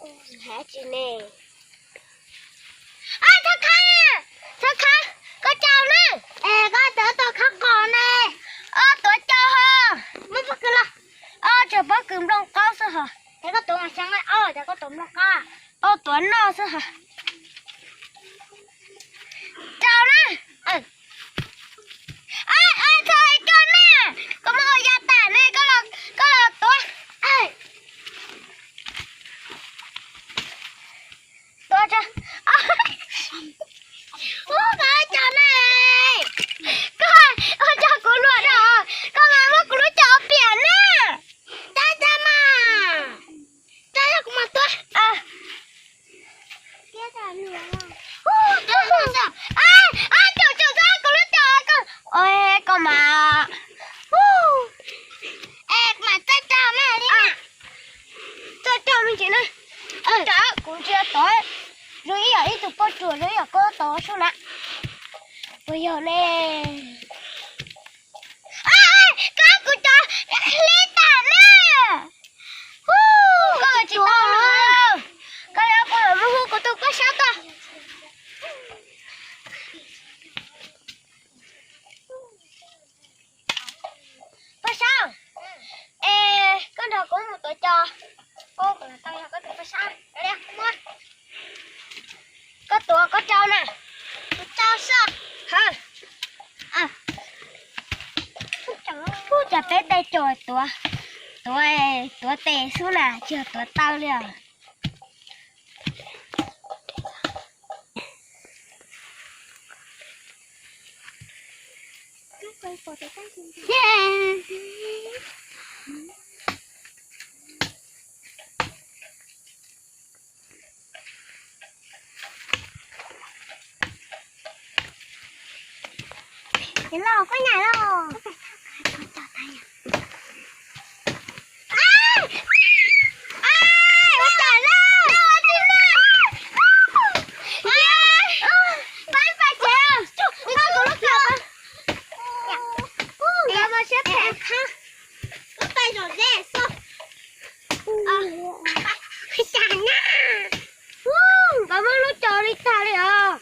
Hais tsis ne. Thov khab, thov khab, koj tsaug na. Es koj tuav tau khab qos ne. Tuav tau ho. Muab pob kws los. Tsuas pob kws nplooj qaub xwb hos. Es koj tuav mas xyoo, o, cas koj tuav nplooj qaub. Tuav noj xwb hos. Tsaug na. Txhob hais koj na, koj muab ua ya tas ne, koj los tuav. Tuav tso. Ub, koj tsaug na. Koj ua tsaug kuv luag na, koj mas muab kuv lub cos piam na. Tsaug tsaug mas. Tsaug, yog kuv mas tuav. Tsaug tsaug txhob kuv lub cos, koj mas. Es kuv mam tsaug tsaug na li. Tsaug tsaug me ntsis na. Tsaug, kuv ntsia tod, zoo ib yam ib tug poj ruam zoo ib yam koj tod sub na. Puas yog ne? Koj kuv cov hlib tas na. Koj tsis tau, koj yuav kuv mam mus hu kuv tus poj saub tuaj. Poj saub, es koj nrog kuv mus tuav cos, kuv los tau yog koj tus poj saub. Koj tuav koj rau na. Kuv rau xwb. Ub, cas peb tej cos tuav, tuav, tuav tes xwb na, tsis yog tuav taw li os. Los koj nyam los. Nkawd muab lub cos li tag li os.